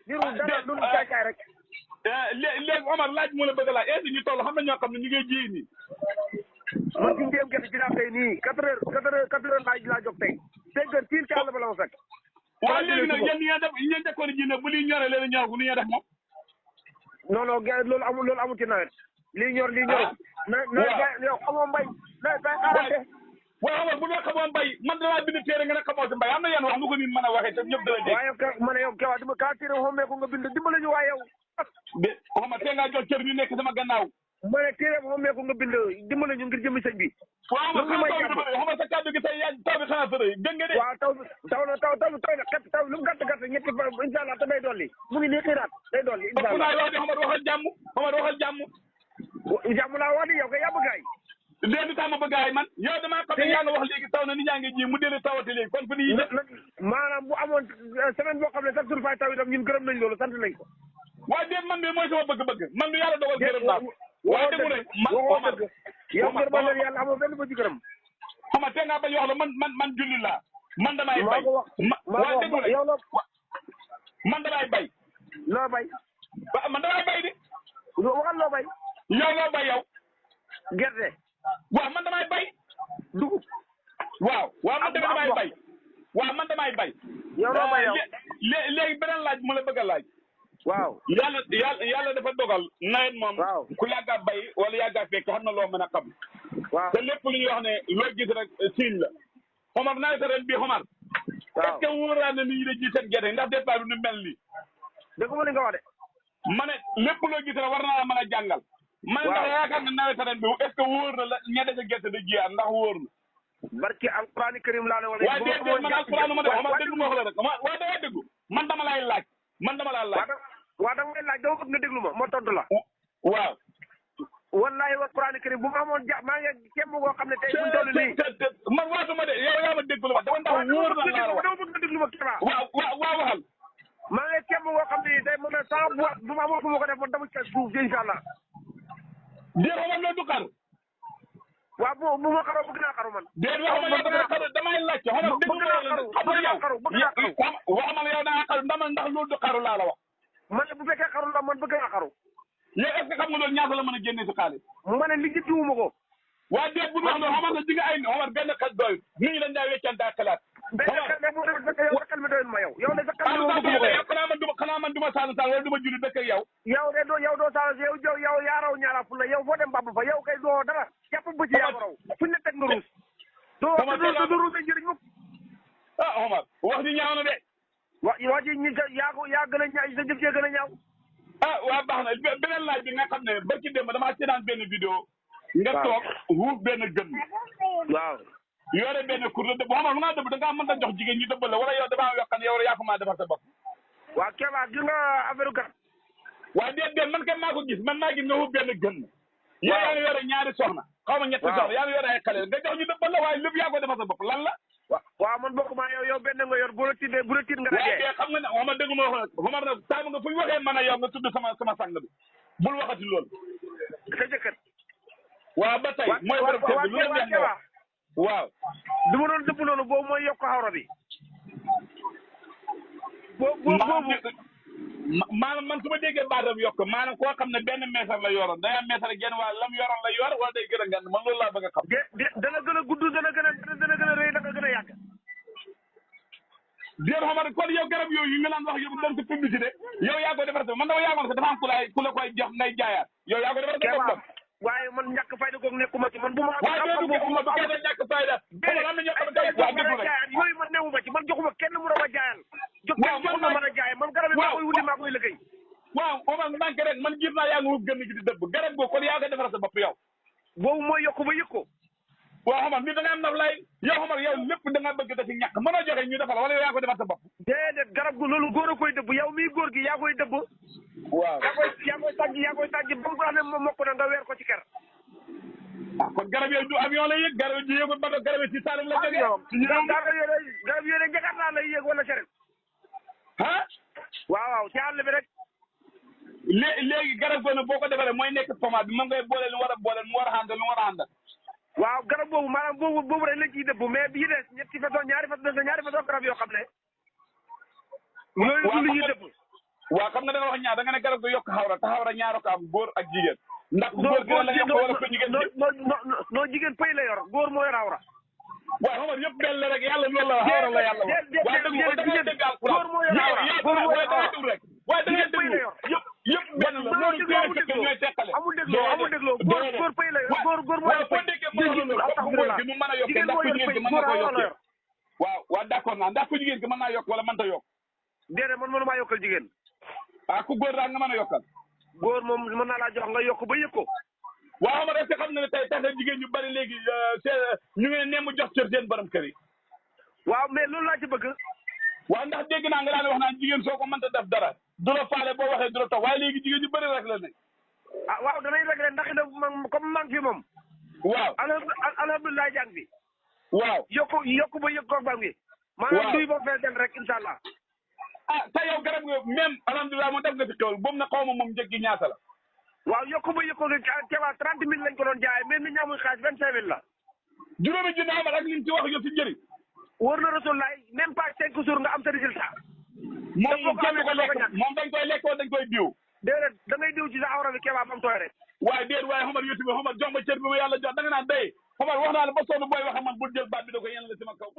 niru dara lu caay rek. léegi Omar laaj mu la bëgg a laaj est-ce que ñu toll xam na ñoo xam ne ñu ngi ji nii. man fi mu dem gerte gi laa tey nii 4 heures laa jóg tey. 5 heures pile ca àll ba la ma fekk. waaw léegi nag yéen ñi njëkkoon ji ne bu liy ñoree leen ñor bu nu ñuy def moom. non loolu amul ci nawet. lii ñor. nawet yow xamoo mbay. nawet bay xaarante. waaw Omar bu dee xamoo mbay man damaa bind téere nga ne xamoo si mbay am na yenn wax nu ko nit mën a waxee te ñëpp dana dégg. waaye ma ne yow Kewa dama kaa téere xomee ko nga bind dimbale ñu waaye yow. Omar tey ngaa jox cër ñu nekk sama gannaaw. ma ne téere xomee ko nga bind dimbale ñu ngir jëmi sëñ bi. waaw Omar sa kàddu gi tey yaa taw bi xanaa sërëy dégg nga de. waaw taw bi tooy na xet taw lu mu gàtt ñetti fa incha allah te day dolli mu ngi nii xiiraat day dolli incha allah. Omar waxal jàmm Omar waxal jàmm. jàmm laa wax ni yow kay yaa bëgg ay. léegi tax ma bëgg ay man yow damaa xam ne yaa nga wax léegi taw na ni ñaa ngi ji mu dellu tawate léegi kon fu ñuy maanaam bu amoon semaine boo xam ne sax suñu fay taw itam ñun gërëm nañ loolu sant nañ ko. waaye déet man de mooy sama bëgg-bëgg man du yàlla dogal gërëm naa waaye déggu rek Omar yow gërëm leen yàlla amoo benn ba ci gërëm. xam nga tey ngaa bañ wax la man julli laa man damay bay waaye déggu rek man damay bay loo bay man damay bay de waxal loo bay yow loo bay yow gerte waaw man damay bay dugub waaw man tamit damay bay waaw man damay bay yow loo bay yow léegi beneen laaj mu la bëgg a laaj waaw yàlla dafa dogal nawet moom ku yàgg a bay wala yàgg a fekk xam na loo mën a xam waaw te lépp lu ñuy wax ne loo gis rek signe la Omar nawet ren bii Omar est-ce que wóoraa na nit ñi de ji seen gerte ndax départ bi nu mel nii dëgg ma li nga wax de ma ne lépp loo gis rek war naa la mën a jàngal ma ne ndax yaakaar na nawet ren bi est-ce que wóor na la ña dese gerte de jiyaat ndax wóor na barki alquraan karim laa ne wala waaye déedéet man alquraan ma de Omar déglu ma wax la rek waaye dangay déglu man dama lay laaj waaw da nga may laaj dama bëgg nga déglu ma tontu la waaw wallahi wa quraan karim bu ma amoon maa ngi kéem goo xam ne tey buñ toll nii man waatuma de yow yaa ma déglu ma dama ndax wóor na laa la wax dama bëgg nga déglu ma Keba waaw waxal maa ngi kéem goo xam ne tey mën a sama bu ma amoon fu ma ko def man dama ci suuf incha allah déet Omar loolu du xaru waaw bu ma xaroo bëgg naa xaru man déet waxuma yow danga xaru damay laajte Omar déglu ma la waxuma yow danga xaru ndax loolu du xaru laa la wax man bu fekkee xaru la man bëgg naa xaru yow est-ce que xam nga loolu ñaata la mën a génne si xaalis ma ne li jëndiwuma ko waa déet bu wax loolu Omar na di nga ay Omar benn xel doy nit ñi dañ daa weccante xalaat yow sa xel mi doyul ma yow ne sa xel mi xanaa man duma saalu saal wala duma julli dëkk ak yow doo saalu yow yaa raw ñaara fu la yow foo dem babb fa yow kay doo dara jàpp ba ci yaa ko raw fuñ ne teg nga ruus doo ruus njëriñ mukk Omar wax ji ñaaw na de wax ji ñi yaa gën a ñaaw sa jëf cee gën a ñaaw waa baax na beneen laaj bi nga xam ne barki démb damaa seetaan benn vidéo nga toog wuuf benn gën waaw yore benn kur la dëbb Omar mën naa dëbb da ngaa mën ta jox jigéen ñi dëbbal la wala yow damaa yokkan yow yaa ko maa defar sa bopp waaw Keba gis nga affaire gat waaye déet man kay maa ko gis man maa gis nga wuuf benn gën yow yaa ngi yore ñaari soxna xaw ma ñetti soxna yaa ngi yore ay xale nga jox ñu dëbbal la waaye lépp yaa ko defar sa bopp lan la waaw man bokk maa yow benn nga yor bu la tiit nga dajee waaye xam nga ne Omar dégg ma wax Omar nag saa nga fu ñu waxee man a yow nga tudd sama sang bi bul waxati loolu sa jëkkër waaw ba tey mooy borom kër bi lu leen neex nga waaw du ma doon dëpp noonu boobu mooy yokk xawra bi boobu maanaam man su ma déggee baatam yokk maanaam koo xam ne benn meetar la yoroon day am meetar genn waa lam yoroon la yor wala day gën a ngan man loolu laa bëgg a xam dana gën a gudd dana gën a rëy dana gën a yàgg déet xamar kon yow garab yooyu yi nga naan wax yow dem si publicité yow yaa koy defar sa man dama yaagoon ko dafa am ku la koy jox ngay jaayaat yow yaa koy defar sa bopp waaye man ñàkk fayda googu nekkuma ci man bu ma waaye déedu ko du kenn ñàkk fayda am na ñoo xam ne tey waa déglu rek yooyu man newuma ci man joxuma kenn mu raw a jaayal joxuma mën a jaay man garab yi maa koy wuti maa koy liggéey waaw Omar ndànk rek man gis naa yaa ngi wut gën gi di dëbb garab googu kon yaa koy defar sa bopp yow boobu mooy yokku ba yëg ko waaw Omar ni da nga am naf lay yow Omar yow lépp da nga bëgg da ci ñàkk mënoo joxe ñu defal wala yow yaa koy defar sa bopp déedéet garab gu loolu góor a koy dëbb yow mii góor gi yaa koy dëbb waaw yaa koy sàjj ba mu baax ne ma mokk na nga weer ko ci ker kon garab yooyu du avion lay yëg garab yi yëgul bato garab yi ci saalum la jógee garab yooyu Jakarta lay yëg wala cere ah waaw ci àll bi rek léegi garab googu boo ko defaree mooy nekk pomade bi moom ngay boole lu war a boole mu war a àndal lu war a àndal waaw garab boobu maanaam boobu rek lañ ciy dëbb mais bii des ñaari façon garab yoo xam ne loolu du lu ñuy dëpp. waaw xam nga da nga wax ñaar da nga ne garab gi yokk xawra te xawra ñaaro ko am góor ak jigéen. ndax góor gi la yokk wala ko jigéen non jigéen pëy la yor góor moo yor awra. waaw xam nga yëpp benn la rek yàlla loolu la xawra la yàlla wax. waaye dëgg da ngay dégg alquran góor moo yor awra góor moo yor awra rek waaye da ngay déglu yëpp benn la loolu ñooy teqale. amul dégloo góor pëy la yor góor moo yor pëy. góor gi mu mën a yokkee ndax ko jigéen gi mën na ko yokkee. waaw d'accord naa ndax ko jigéen gi mën naa yokk wala mënta yokk. déedéet man mënumaa yokkal jigéen. ku góor daal nga mën a yokkal. góor moom mën naa laa jox nga yokk ba yëg ko. waaw xam nga est-ce que xam nga ne tey tax na jigéen ñu bari léegi ñu ngi ne mu jox cër seen borom kër yi. waaw mais loolu laa ci bëgg. waaw ndax dégg naa nga daan wax naan jigéen soo ko mënta def dara du la faale boo waxee du la toog waaye léegi jigéen ñu bëri rek la ne. waaw danañ rek ndax comme man fi moom. waaw alhamdulilah jàng bi. waaw yokku ba yëg ko bam gi. maanaam duy ba feesal rek incha allah. te yow garab nga même alhamdulilah moom def nga ci xewal boobu na xaw ma moom njëg gi ñaata la. waaw yokku ba yëg ko ceebaa 30 000 lañ ko doon jaayee mais nit ñi amuñ xaalis 25 000 la. juróomi junni amal ak liñ ci wax yo si njëriñ. wóor na rasulaay même pas 5 jours nga am sa résultat. moom kenn ko lekk moom dañ koy lekk wala dañ koy diw. déedéet da ngay diw ci sa awra bi keebaa ba mu tooy rek. waaye déet waaye xamal youtube xamal jox ma cër bi ma yàlla jox da nga naan day xamal wax naa la ba sonn booy waxe man bul jël baat bi da ko yenn la si ma kaw